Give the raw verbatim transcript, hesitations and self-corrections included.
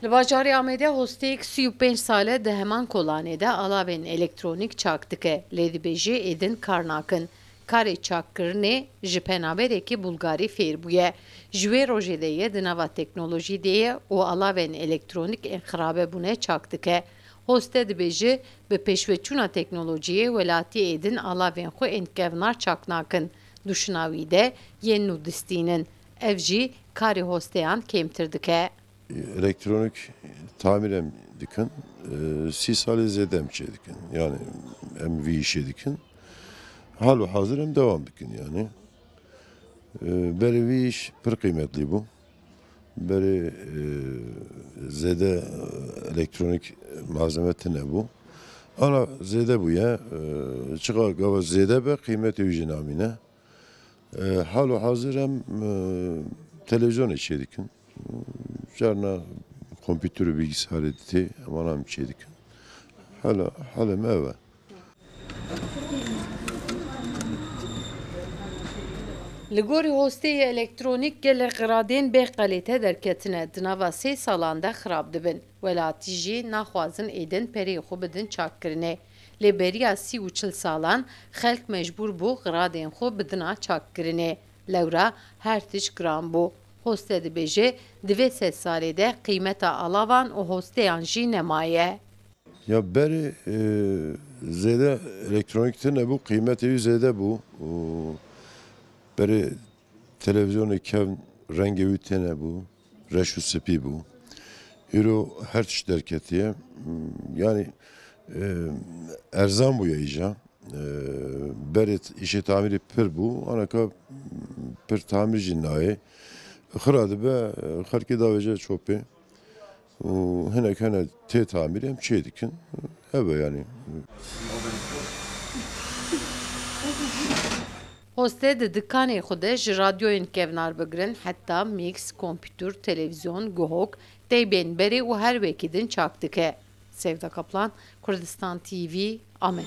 Li bajarê Amedê hosteyek sî û pênc sal e di heman kolanê de alavên elektronîk çak dike, lê dibêje êdin kar nakin. Karê çakkirinê ji penaberekî Bulgarî fêr bûye. Ji wê rojê de ye di nava teknolojî de ye û alavên elektronîk ên xirabe bûne çak dike. Hoste dibêje, bi pêşveçûna teknolojiyê welatiyê êdin alavên xwe ên kevnar çak nakin. Duşina wî de yên nû distînin. Ev jî karê hosteyan kêmtir dike. Elektronik tamir em dikin. E, sî salê zêde em çê dikin. Yani em vî işê dikin. Hal û hazir em devam dikin yani. E, berê vî iş pir qîmetlî bû. Berê, e, zêde, e, elektronik malzeme tine bû. Ana zêde bûye. E, çiqa gava zêde be, qîmetê wî jî namîne. E, hal û hazir em, e, televîzyonê çê dikin. Carna kompîter û bilgisayarê ditê, em ana em çê dikin. Hala, halê me ev e. Li gorî hosteyê elektronîk gelek xiradên bê qelîte derketine, di nava sê salan de xirab dibin. Welatî jî naxwazin êdin pereyê xwe bidin çakkirinê. Lê beriya sî û çil salan xelk mecbûr bû xiradên xwe bidina çakkirinê. Lewra her tişt giran bû. Hoste dibêje, di vê sed salê de qîmeta alavan û hosteyan jî nemaye. Ya berê, e, zêde elektronîk tine bû, qîmetê wî zêde bû. Û berê televîzyonê kevn rengê wî têne bû, reş û spî bû. Îro her tişt derketiye. Yani, e, erzan bûye îja. E, berê t-, îşê tamîrê pir bû, anaka pir tamîr jî nayê. Xira dibe, xelkê davêje çopê. Û hinek hene tê tamîrê em çê dikin. Ev e yani. Hoste di dikanê xwe de ji radyoyên kevnar bigirin heta mîks, kompîtur, televîzyon, guhok, teybên berê û her wekî din çak dike. Sevda Kaplan, Kurdistan T V, Amed.